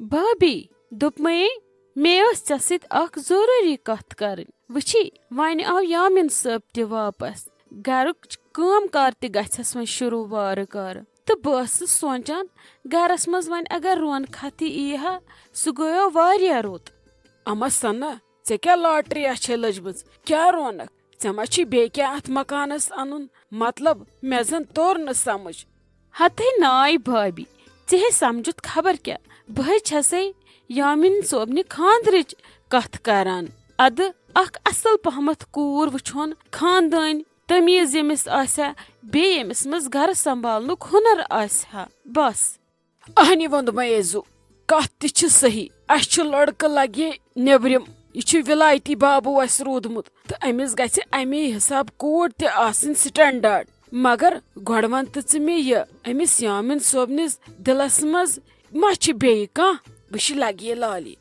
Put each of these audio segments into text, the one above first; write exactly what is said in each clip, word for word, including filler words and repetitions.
بھابی، دوٚپمَے، مےٚ ٲس ژےٚ سۭتۍ اکھ ضروٗری کتھ کرٕنۍ۔ وٕچھی، وۄنۍ آو یامین صٲب تہِ واپس۔ گرُک کٲم کار تہِ گژھٮ۪س وۄنۍ شروٗع وارٕ کارٕ۔ تہٕ بہٕ ٲسٕس سونٛچان، گرس منٛز وۄنۍ اگر رونقاہ تہِ یی ہا، سُہ گوٚو واریاہ رُت۔ اما سنا، ژےٚ کیٛاہ لاٹری چھے لٔجمٕژ؟ کیٛاہ رونق؟ ژےٚ ما چھی بیٚیہِ کینٛہہ اتھ مکانس انُن؟ مطلب، مےٚ زن توٚر نہٕ سمجھ۔ ہتے ناے بھابی، ژےٚ ہے سمجھُتھ خبر کیٛاہ، بہٕ ہے چھسے یامین صٲبنہِ خاندرٕچ کتھ کران۔ ادٕ اکھ اصل پہمتھ کوٗر وٕچھون، خاندٲنۍ تمیٖز ییٚمِس آسہِ ہا، بیٚیہِ ییٚمِس منٛز گرٕ سنبھالنُک ہُنر آسہِ ہا، بس۔ اہنہِ ووٚنمَے زُ، کتھ تہِ چھِ صحیح۔ اسہِ چھُ لڑکہٕ لگہِ نیبرِم، یہِ چھُ ولایتی بابو اسہِ روٗدمُت، تہٕ أمِس گژھِ امی حساب کوٗر تہِ آسٕنۍ سٹینڈارڈ۔ مگر گۄڈٕ ون تہٕ ژٕ مےٚ یہِ، أمِس یامین صٲبنِس دِلس منٛز ما چھِ بیٚیہِ کانٛہہ؟ وٕچھِ لگہِ لالی،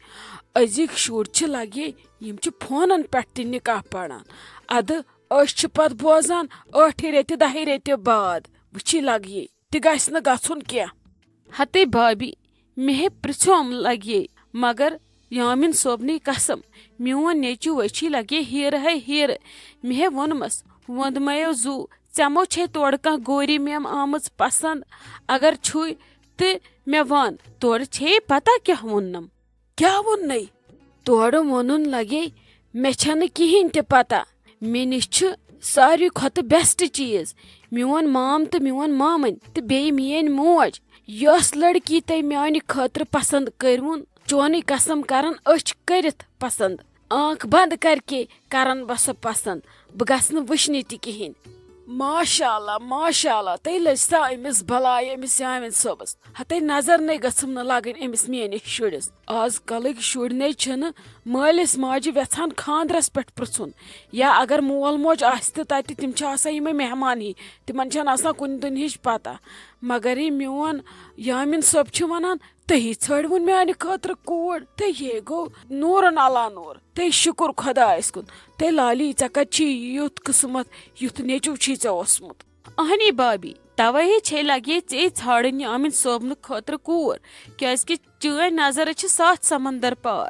أزِکۍ شُرۍ چھِ لگہِ، یِم چھِ فونن پٮ۪ٹھ تہِ نکاح پران۔ ادٕ أسۍ چھِ پتہٕ بوزان ٲٹھِ ریتہِ دہہِ ریتہِ بعد۔ وٕچھی لگہِ، تہِ گژھِ نہٕ گژھُن کینٛہہ۔ ہتے بھابی، مےٚ ہے پرژھوم لگے، مگر یامین صٲبنٕے قسم، میون نیٚچو وٕچھی لگے ہیرٕ ہے ہیرٕ۔ مےٚ ہے ووٚنمس، ووٚندمَیو زُو، ژےٚ مو چھے تورٕ کانٛہہ گوری میم آمٕژ پسند؟ اگر چھُے تہٕ مےٚ ون، تورٕ چھے پتہ کیٛاہ ووٚننم؟ کیٛاہ ووٚننَے؟ تورٕ ووٚنُن لگے، مےٚ چھنہٕ کِہیٖنۍ تہِ پتہ۔ مےٚ نِش چھُ ساروی کھۄتہٕ بیسٹ چیز، میون مام تہٕ میون مامٕنۍ تہٕ بیٚیہِ میٲنۍ موج۔ یۄس لڑکی تۄہہِ میانہِ خٲطرٕ پسند کٔروُن، چونٕے قسم کرن أچھ کٔرِتھ پسند، آنکھ بند کر کے کرن بہٕ سۄ پسند۔ بہٕ گژھٕ نہٕ وٕچھنہِ تہِ کِہیٖنۍ۔ ماشاء اللہ، ماشاء اللہ، تۄہہِ لٔج سا أمِس بلاے، أمِس یامین صٲبس۔ ہتے نظر نے گٔژھٕم نہٕ لگٕنۍ أمِس میٲنِس شُرِس۔ آز کلٕکۍ شُرۍ نے چھِنہٕ مٲلِس ماجہِ وٮ۪ژھان خاندرس پٮ۪ٹھ پرژھُن، یا اگر مول موج آسہِ تہٕ تتہِ، تِم چھِ آسان یِمے مہمان ہی، تِمن چھنہٕ آسان کُنہِ دُنہِچ پتہ۔ مگر یہِ میون یامین صٲب چھُ ونان، تُہی ژھٲنٛڈوُن میانہِ خٲطرٕ کوٗر، تہٕ یے گوٚو نوٗرن علا نوٗر۔ تہٕ شُکُر خۄدایس کُن، تہٕ لالی، ژےٚ کتہِ چھی یُتھ قٕسمت، یُتھ نیٚچو چھی ژےٚ اوسمُت؟ اہنی بابی، توے ہے چھے لگے ژے ژھانڈن یامین صٲبنہٕ خٲطرٕ کوٗر، کیازِ کہِ چٲنۍ نظر چھِ ساتھ سمندر پار۔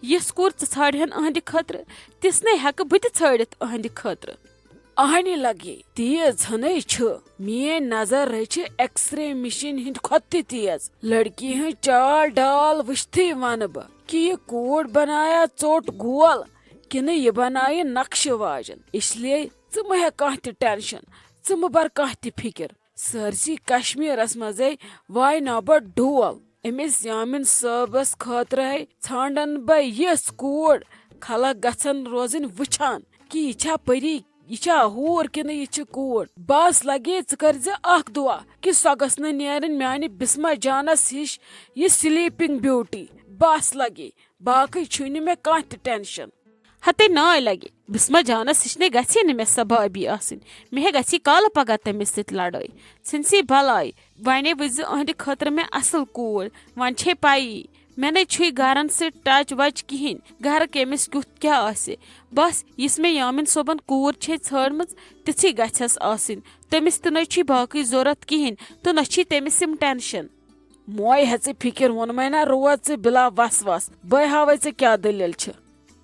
یِژھ کوٗر ژٕ ژھانڈہن اہندِ خٲطرٕ، تِژھ نے ہیکہٕ بہٕ تہِ ژھٲنڈِتھ اہندِ خٲطرٕ۔ اہنی لگے، تیز ہنے چھِ۔ میٲنۍ نظر رچھِ ایکس رے مشین ہٕنٛدِ کھۄتہٕ تہِ تیز۔ لڑکی ہٕنٛز چال ڈال وٕچھتھٕے ونہٕ بہٕ کہِ یہِ کوٗر بنایا ژوٚٹ گول، کِنہٕ یہِ بنایہِ نقشہٕ واجن۔ اس لیے ژٕ مہ ہےٚ کانٛہہ تہِ ٹینشن، ژٕ مہ بر کانٛہہ تہِ فکر۔ سٲرسٕے کشمیرس منٛزے وایناو بہٕ ڈول۔ أمِس یامین صٲبس خٲطرے ژھانڈن بہٕ یِژھ کوٗر، خلق گژھن روزٕنۍ وٕچھان کہِ یہِ چھا پری، یہِ چھا ہوٗر کِنہٕ یہِ چھِ کوٗر۔ بس لگے، ژٕ کٔرزِ اکھ دُعا کہِ سۄ گٔژھ نہٕ نیرٕنۍ میانہِ بسمہ جانس ہِش یہِ سلیپنگ بیوٹی۔ بس لگے، باقٕے چھُے نہٕ مےٚ کانٛہہ تہِ ٹینشن۔ ہتے ناے لگہِ، بسمہ جانس ہِش نے گژھِ نہٕ مےٚ سۄ بھابی آسٕنۍ۔ مےٚ ہے گژھِ کالہٕ پگاہ تٔمِس سۭتۍ لڑٲے۔ ژھٕنسٕے بلاے، ونے وٕچھزِ أہنٛدِ خٲطرٕ مےٚ اصل کوٗر۔ وۄنۍ چھے پیی، مےٚ نے چھُے گرن سۭتۍ ٹچ وچ کِہیٖنۍ۔ گرٕ کٔمِس کیُتھ کیٛاہ آسہِ؟ بس، یِژھ مےٚ یامین صٲبن کوٗر چھے ژھٲنڈمٕژ، تِژھٕے گژھٮ۪س آسٕنۍ۔ تٔمِس تہِ نے چھُے باقٕے ضروٗرت کِہیٖنۍ، تہٕ نہ چھُے تٔمِس یِم ٹینشن۔ موے ہیژٕ فکر، ووٚنمے نا، روز ژٕ بلا وس وس، بہٕ ہاوے ژےٚ کیٛاہ دٔلیٖل چھِ۔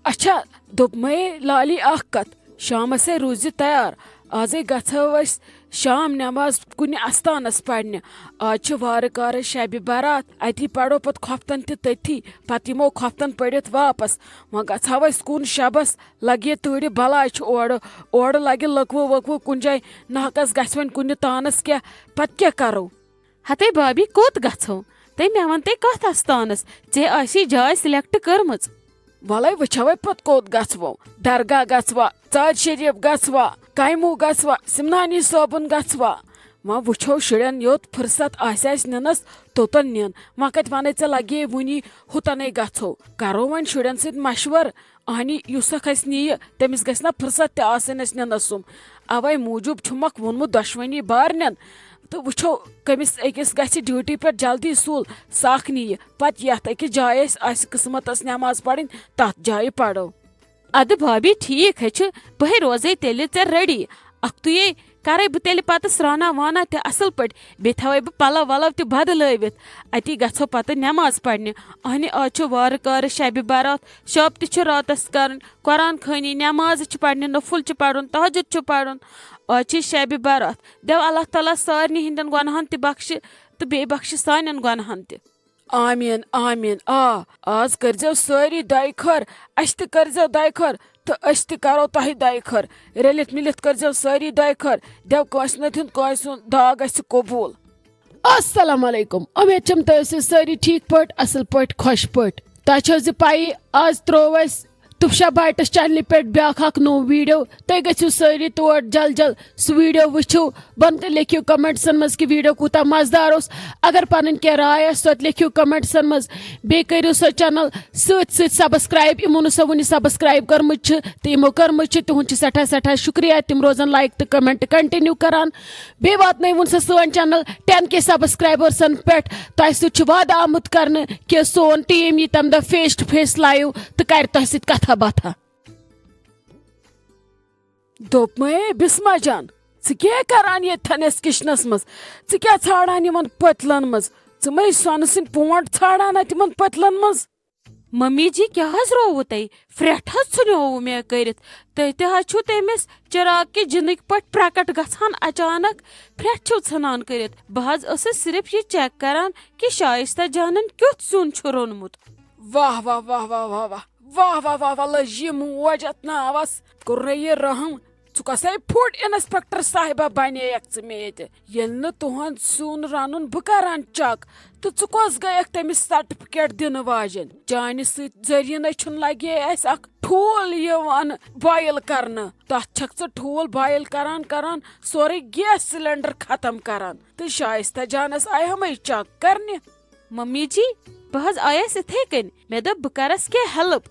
اچھا، دوٚپمَے لالی اکھ کتھ، شامس ہے روٗزِ تیار۔ آزے گژھو أسۍ شام نماز کُنہِ استانس پرنہِ۔ آز چھِ وارٕ کارٕ شبِ برات، اتی پرو پتہٕ خۄفتن تہِ تٔتھی، پتہٕ یِمو خۄفتن پٔرِتھ واپس۔ وۄنۍ گژھو أسۍ کُن شبس، لگہِ تۭرِ بلاے چھِ اورٕ، اورٕ لگہِ لٔکوٕ ؤکوٕ کُنہِ جایہِ، ناکس گژھِ وۄنۍ کُنہِ تانس کیٛاہ، پتہٕ کیٛاہ کرو؟ ہتے بابی، کوٚت گژھو؟ تٔمۍ مےٚ وَن تہٕ کتھ استانس؟ ژےٚ آسی جاے سلیکٹ کٔرمٕژ۔ ولے وٕچھوے پتہٕ کوٚت گژھوو۔ درگاہ گژھوا، ژارِ شریف گژھوا، کایمو گژھوا، سمنانی صٲبُن گژھوا؟ وۄنۍ وٕچھو شُرٮ۪ن یوٚت فرصت آسہِ اَسہِ نِنس، توٚتن نِن۔ وۄنۍ کتہِ ونے ژےٚ لگے وُنی، ہُتنے گژھو۔ کرو وۄنۍ شُرٮ۪ن سۭتۍ مشور۔ اہنی یُس اکھ اسہِ نِیہِ، تٔمِس گژھِ نا فرصت تہِ آسٕنۍ اسہِ نِنس سُم۔ اوے موٗجوٗب چھُمکھ ووٚنمُت دۄشوٕنی بارنٮ۪ن۔ تہٕ وٕچھو کٔمِس أکِس گژھِ ڈیوٹی پٮ۪ٹھ جلدی سُل، سُہ اکھ نِیہِ۔ پتہٕ یتھ أکِس جایہِ اسہِ آسہِ قٕسمتس نٮ۪ماز پرٕنۍ، تتھ جایہِ پرو۔ ادٕ بھابی، ٹھیٖک ہے چھُ، بہٕ ہے روزے تیٚلہِ ژےٚ ریڈی۔ اکھتُے کرے بہٕ تیٚلہِ پتہٕ سرٛانہ وانہ تہِ اصل پٲٹھۍ، بیٚیہِ تھاوے بہٕ پلو ولو تہِ بدلٲوِتھ۔ اتی گژھو پتہٕ نٮ۪ماز پرنہِ۔ اہنہِ، آز چھُ وارٕ کارٕ شبِ برات، شب تہِ چھُ راتس کرٕنۍ، قرآن خوٲنی، نٮ۪ماز چھِ پرنہِ، نفل چھُ پرُن، تہجد چھُ پرُن۔ آز چھِ شبِ برات۔ دٮ۪و اللہ تعالیٰ سارنٕے ہٕنٛدٮ۪ن گۄناہن تہِ بخشہِ تہٕ بیٚیہِ بخشہِ سانٮ۪ن گۄناہن تہِ۔ آمین، آمین۔ آ، آز کٔرزیو سٲری دۄیہِ خٲر، اسہِ تہِ کٔرزیو دۄیہِ خٲر تہٕ أسۍ تہِ کرو تۄہہِ دۄیہِ خٲر۔ رٔلِتھ مِلِتھ کٔرزیو سٲری دۄیہِ خٲر۔ دٮ۪و کٲنٛسہِ نتہٕ ہُنٛد کٲنٛسہِ ہُنٛد دعا گژھِ قبوٗل۔ السلام علیکم، امید چھم تُہۍ ٲسِو سٲری ٹھیٖک پٲٹھۍ، اصل پٲٹھۍ، خۄش پٲٹھۍ۔ تۄہہِ چھو زِ پَیی، آز تروو اَسہِ تُفشا بایٹس چینلہِ پٮ۪ٹھ بیٛاکھ اکھ نوٚو ویٖڈیو۔ تُہۍ گٔژھِو سٲری تور جل جل سُہ ویٖڈیو وٕچھِو۔ بۄنہٕ کَنہِ لیکھِو کمنٹسن منٛز کہِ ویٖڈیو کوٗتاہ مزٕدار اوس۔ اگر پنٕنۍ کینٛہہ راے آسہِ، سۄ تہِ لیکھِو کمنٹسن منٛز۔ بیٚیہِ کٔرِو سۄ چینل سۭتۍ سۭتۍ سبسکرایب۔ یِمو نہٕ سۄ وُنہِ سبسکرایب کٔرمٕژ چھِ تہٕ یِمو کٔرمٕژ چھِ، تِہُنٛد چھُ سٮ۪ٹھاہ سٮ۪ٹھاہ شُکریہ۔ تِم روزن لایک تہٕ کمنٹ کنٹِنیو کران۔ بیٚیہِ واتنٲوُن سا سٲنۍ چینل ٹین کے سبسکرایبرسن پٮ۪ٹھ۔ تۄہہِ سۭتۍ چھُ وعدٕ آمُت کرنہٕ کہِ سون ٹیٖم یی تمہِ دۄہ فیس ٹو فیس لایو تہٕ کرِ تۄہہِ سۭتۍ کتھا باتھا۔ دوٚپمَے، بسمہ جان، ژٕ کیٛاہ کران ییٚتھٮ۪ن یَس کچنس منٛز؟ ژٕ کیٛاہ ژھانٛڈان یِمن پٔتلن منٛز؟ ژٕ مَے سۄنہٕ سٕنٛدۍ پونٛڈ ژھانٛڈان اَتہِ یِمن پٔتلن منٛز؟ ممی جی، کیٛاہ حظ رووُ تۄہہِ؟ پھرٛٹھ حظ ژھٕنیووُ مےٚ کٔرِتھ۔ تُہۍ تہِ حظ چھِو تٔمِس چراغ کہِ جِنٕکۍ پٲٹھۍ پرٛکٹ گژھان اچانک۔ پھرٛٹھ چھِو ژھٕنان کٔرِتھ۔ بہٕ حظ ٲسٕس صرف یہِ چیک کران کہِ شایستہ جانن کیُتھ سیُن چھُ روٚنمُت۔ واہ، واہ، واہ، واہ، واہ، واہ۔ واہ، واہ، واہ، واہ، لٔج یہِ موج اتھ ناوس۔ کوٚرُے یہِ رحم۔ ژٕ کۄسے فوڈ انسپیکٹر صاحبہ بنییکھ ژٕ مےٚ ییٚتہِ؟ ییٚلہِ نہٕ تُہُنٛد سیُن رنُن بہٕ کران چیک، تہٕ ژٕ کۄس گٔیکھ تٔمِس سرٹیفکیٹ دِنہٕ واجٮ۪ن؟ چانہِ سۭتۍ ذٔریعہٕ نے چھُنہٕ لگے اسہِ اکھ ٹھوٗل یِوان بویل کرنہٕ۔ تتھ چھکھ ژٕ ٹھوٗل بویل کران کران سورُے گیس سلنڈر ختم کران۔ تہٕ شایستہ جانس آیہِ ہمے چیک کرنہِ۔ ممی جی، بہٕ حظ آیس اِتھے کٔنۍ۔ مےٚ دوٚپ بہٕ کرس کینٛہہ ہیلپ۔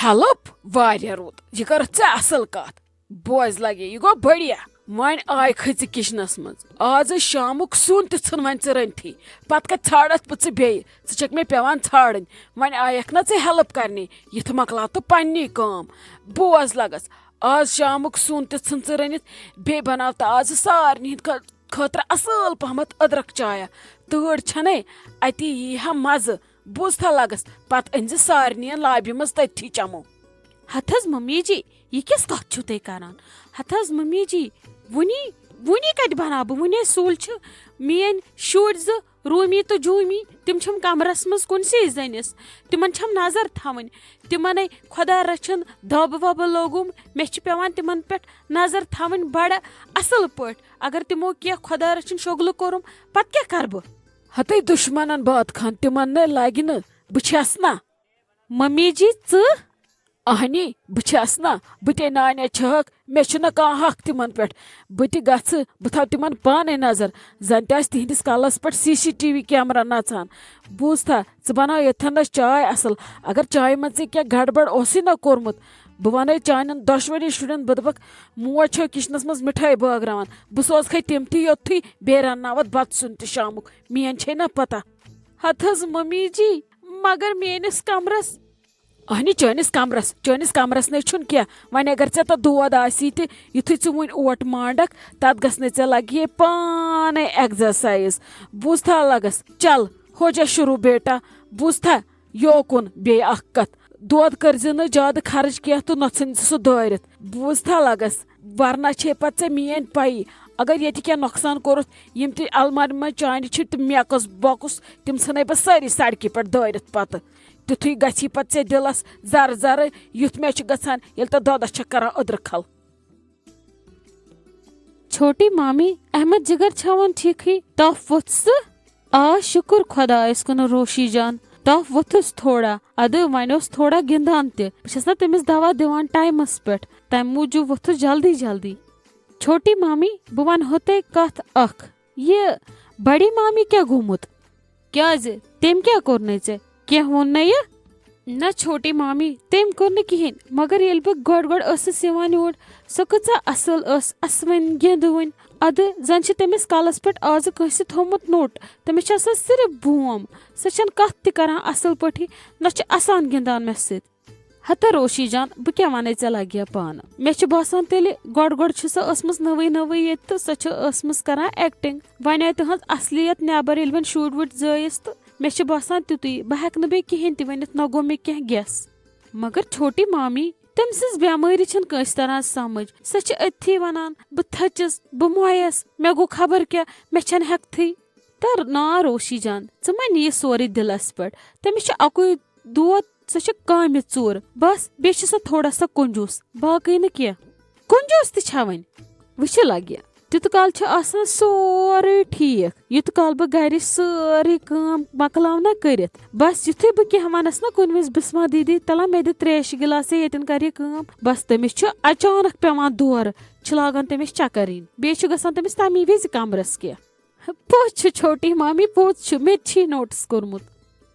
ہیلپ؟ واریاہ رُت، یہِ کٔرٕتھ ژےٚ اصل کتھ۔ بوز لگے، یہِ گوٚو بڑیا۔ وۄنۍ آے کھٔژ ژٕ کچنس منٛز۔ آز شامُک سیُن تہِ ژھُن وۄنۍ ژٕ رٔنتھٕے۔ پتہٕ کتہِ ژھانڈتھ بہٕ ژٕ بیٚیہِ؟ ژٕ چھکھ مےٚ پٮ۪وان ژھانڈٕنۍ۔ وۄنۍ آیکھ نہ ژٕ ہیلپ کرنہِ، یِتھ مۄکلاو تہٕ پننی کٲم۔ بوز لگس، آز شامُک سیُن تہِ ژھُن ژٕ رٔنِتھ، بیٚیہِ بناو تہٕ آز سارنٕے ہٕنٛدِ خٲ-، خٲطرٕ اصل پہمتھ أدرکھ چایا۔ تۭر چھنے، اتی یی ہا مزٕ۔ بوٗزتھا لگس، پتہٕ أنۍ زِ سارنٕے لابی منٛز تٔتھی چمو۔ ہتھ حظ ممی جی، یہِ کِژھ کتھ چھِو تُہۍ کران؟ ہتھ حظ ممی جی، وُنی، وُنی کتہِ بناو بہٕ؟ وُنے سُل چھِ۔ میٲنۍ شُرۍ زٕ، رومی تہٕ جومی، تِم چھِم کمرس منٛز کُنسٕے زٔنِس۔ تِمن چھم نظر تھاوٕنۍ۔ تِمنے خۄدا رچھن دب وب لوگُم۔ مےٚ چھِ پٮ۪وان تِمن پٮ۪ٹھ نظر تھاوٕنۍ بڑٕ اصل پٲٹھۍ۔ اگر تِمو کینٛہہ خۄدا رچھن شوگلہٕ کوٚرُم، پتہٕ کیٛاہ کرٕ بہٕ؟ ہتے دُشمنن باد خان، تِمن نے لگہِ نہٕ۔ بہٕ چھَس نا۔ ممی جی، ژٕ؟ اہنی، بہٕ چھَس نا۔ بہٕ تے نانیہ چھہکھ، مےٚ چھُنہٕ کانٛہہ حق تِمن پٮ۪ٹھ۔ بہٕ تہِ گژھٕ، بہٕ تھاوٕ تِمن پانے نظر۔ زن تہِ آسہِ تِہنٛدِس کلس پٮ۪ٹھ C C T V camera نژان۔ بوٗزتھا، ژٕ بناو ییٚتھٮ۪ن نس چاے اصل۔ اگر چایہِ منٛز ژےٚ کینٛہہ گڑبڑ اوسُے نا کوٚرمُت، بہٕ ونَے چانٮ۪ن دۄشوٕنی شُرٮ۪ن، بہٕ دپکھ، موج چھو کچنس منٛز مِٹھٲے بٲگراوان۔ بہٕ سوزکھے تِم تہِ یوٚتتھٕے، بیٚیہِ رنناوتھ بتہٕ سیُن تہِ شامُک۔ میٲنۍ چھے نا پتہ۔ ہتہٕ حظ ممی جی، مگر میٲنِس کمرس۔ اہنہِ، چٲنِس کمرس، چٲنِس کمرس نے چھُنہٕ کینٛہہ۔ وۄنۍ اگر ژےٚ تتھ دود آسی تہِ، یُتھُے ژٕ وُنہِ اوٹ مانڈکھ، تتھ گژھنے ژےٚ لگہِ ہے پانے ایگزرسایز۔ بوٗزتھا لگس، چل، ہو جا شروع بیٹا۔ بوٗزتھا، یوکُن بیٚیہِ اکھ کتھ، دود کٔرزِ نہٕ زیادٕ خرٕچ کینٛہہ تہٕ نۄژھٕنۍ زِ سُہ دٲرِتھ۔ بوٗزتھا لگس، ورنہ چھے پتہٕ ژےٚ میٲنۍ پَیی۔ اگر ییٚتہِ کینٛہہ نۄقصان کوٚرُتھ، یِم تہِ المارِ منٛز چانہِ چھِ تِم میکس بۄکس، تِم ژھٕنے بہٕ سٲری سڑکہِ پٮ۪ٹھ دٲرِتھ پتہٕ۔ تیُتھُے گژھی پتہٕ ژےٚ دِلس زرٕ زرٕ، یُتھ مےٚ چھُ گژھان، ییٚلہِ تہٕ دۄدس چھکھ کران أدرٕ کھل۔ چھوٹی مامی، احمد جگر چھاوان ٹھیکھٕے؟ تپھ ووٚتھ سُہ؟ آ، شُکر خۄدایس کُن روشی جان، تپھ ووٚتھُس تھوڑا۔ ادٕ وۄنۍ اوس تھوڑا گِنٛدان تہِ۔ بہٕ چھس نا تٔمِس دوا دِوان ٹایمس پٮ۪ٹھ، تمہِ موٗجوٗب ووٚتھُس جلدی جلدی۔ چھوٹی مامی، بہٕ ونہو تۄہہِ کتھ اکھ۔ یہِ بڑی مامی کیٛاہ گوٚمُت؟ کیٛازِ؟ تٔمۍ کیٛاہ کوٚر نَے ژےٚ؟ کینٛہہ ووٚن نَے یہِ؟ نہ چھوٹی مامی، تٔمۍ کوٚر نہٕ کِہیٖنۍ، مگر ییٚلہِ بہٕ گۄڈٕ گۄڈٕ ٲسٕس یِوان یور، سۄ کۭژاہ اَصٕل ٲس، اَسہٕ وٕنۍ گِنٛدٕ وٕنۍ۔ اَدٕ زَن چھِ تٔمِس کَلَس پٮ۪ٹھ آزٕ کٲنٛسہِ تھوٚومُت نوٚٹ، تٔمِس چھِ آسان صرف بوم، سۄ چھَنہٕ کَتھ تہِ کَران اَصٕل پٲٹھی، نہ چھِ اَسان گِنٛدان مےٚ سۭتۍ۔ ہتا روشی جان، بہٕ کیٛاہ وَنے ژےٚ، لَگہِ ہا پانہٕ۔ مےٚ چھُ باسان تیٚلہِ گۄڈٕ گۄڈٕ چھِ سۄ ٲسمٕژ نٔوٕے نٔوٕے ییٚتہِ تہٕ سۄ چھِ ٲسمٕژ کَران ایکٹِنٛگ۔ وۄنۍ آے تُہٕنٛز اَصلیت نٮ۪بَر، ییٚلہِ وۄنۍ شُرۍ وُرۍ زٲیِس تہٕ مےٚ چھُ باسان تیُتُے۔ بہٕ ہٮ۪کہٕ نہٕ بیٚیہِ کِہیٖنۍ تہِ ؤنِتھ، نہ گوٚو مےٚ کینٛہہ گیس۔ مگر چھوٹی مامی، تٔمۍ سٕنٛز بٮ۪مٲرۍ چھَنہٕ کٲنٛسہِ تران سمجھ۔ سۄ چھِ أتھی وَنان، "بہٕ تھٔچِس، بہٕ مۄیَس، مےٚ گوٚو خبر کیٛاہ، مےٚ چھَنہٕ ہٮ۪کتھٕے۔" تہٕ نا روشی جان، ژٕ مہ نہِ یہِ سورُے دِلَس پٮ۪ٹھ۔ تٔمِس چھُ اَکُے دود، سۄ چھِ کامہِ ژوٗر۔ بس، بیٚیہِ چھِ سۄ تھوڑا سا کنجوٗس، باقٕے نہٕ کینٛہہ۔ کنجوٗس تہِ چھا وۄنۍ؟ وٕچھِ لگہِ، تیُت کال چھُ آسان سورُے ٹھیٖک، یُت کال بہٕ گرِچ سٲرٕے کٲم مۄکلاو نہ کٔرِتھ۔ بس، یُتھُے بہٕ کینٛہہ ونس نہ کُنہِ وِزِ، "بسما دیدی، تلا مےٚ دِ تریشہِ گِلاسے، ییٚتٮ۪ن کر یہِ کٲم۔" بس، تٔمِس چھُ اچانک پٮ۪وان دورٕ، چھِ لاگان تٔمِس چکر یِنۍ، بیٚیہِ چھُ گژھان تٔمِس تمی وِزِ کمرس کینٛہہ۔ پوٚز چھُ چھوٹی مامی، پوٚز چھُ، مےٚ تہِ چھی نوٹس کوٚرمُت۔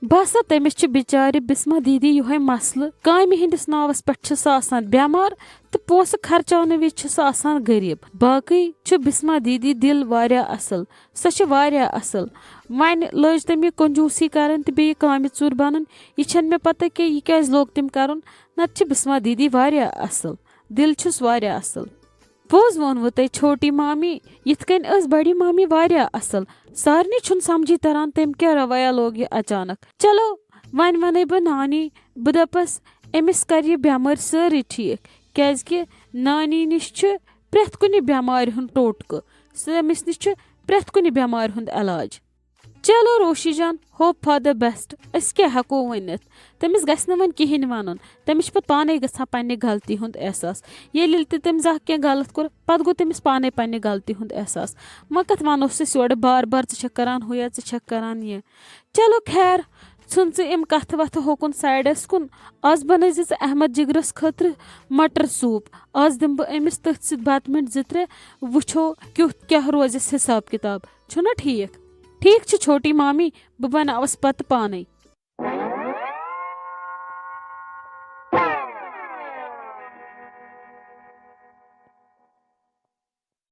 باسان تٔمِس چھُ بِچارِ بسما دیدی یِہوٚے مسلہٕ، کامہِ ہٕنٛدِس ناوس پٮ۪ٹھ چھِ سۄ آسان بٮ۪مار تہٕ پونٛسہٕ خرچاونہٕ وِزِ چھِ سۄ آسان غریٖب۔ باقٕے چھُ بسما دیدی دِل واریاہ اصل، سۄ چھِ واریاہ اصل۔ وۄنۍ لٔج تٔمۍ یہِ کنجوٗسی کرٕنۍ تہٕ بیٚیہِ کامہِ ژوٗر بنُن۔ یہِ چھَنہٕ مےٚ پتہ کہِ یہِ کیٛازِ لوٚگ تٔمۍ کرُن، نتہٕ چھِ بسما دیدی واریاہ اصل، دِل چھُس واریاہ اصل۔ پوٚز ووٚنوٕ تۄہہِ چھوٹی مامی، یِتھ کٔنۍ ٲس بڑی مامی واریاہ اصل۔ سارنٕے چھُنہٕ سمجھی تران تٔمۍ کیٛاہ رویہ لوگ یہِ اچانک۔ چلو، وۄنۍ ونَے بہٕ نانی، بہٕ دپس أمِس کر یہِ بٮ۪مٲرۍ سٲرٕے ٹھیٖک، کیازِ کہِ نانی نِش چھُ پرٛٮ۪تھ کُنہِ بٮ۪مارِ ہُنٛد ٹوٹکہٕ، سُہ، أمِس نِش چھُ پرٛٮ۪تھ کُنہِ بٮ۪مارِ ہُنٛد علاج۔ چلو روشی جان، hope for the best، أسۍ کیٛاہ ہٮ۪کو ؤنِتھ؟ تٔمِس گژھِ نہٕ وۄنۍ کِہیٖنۍ وَنُن، تٔمِس چھُ پَتہٕ پانَے گژھان پنٛنہِ غلطی ہُنٛد احساس۔ ییٚلہِ، ییٚلہِ تہِ تٔمۍ زانٛہہ کینٛہہ غلط کوٚر، پَتہٕ گوٚو تٔمِس پانَے پنٛنہِ غلطی ہُنٛد احساس۔ وۄنۍ کَتھ وَنوس أسۍ یورٕ بار بار، "ژٕ چھَکھ کَران ہُہ یا ژٕ چھَکھ کَران یہِ"؟ چلو خیر، ژھٕن ژٕ یِم کَتھٕ وَتھٕ ہوکُن سایڈَس کُن۔ آز بَنٲوزِ ژٕ احمد جِگرَس خٲطرٕ مَٹر سوٗپ۔ آز دِمہٕ بہٕ أمِس تٔتھۍ سۭتۍ بَتہٕ مِنٹ زٕ ترٛےٚ، وٕچھو کیُتھ کیٛاہ روزٮ۪س حِساب کِتاب۔ چھُنہ ٹھیٖک؟ ٹھیٖک چھُ چھوٹی مامی، بہٕ بناوس پتہٕ پانے۔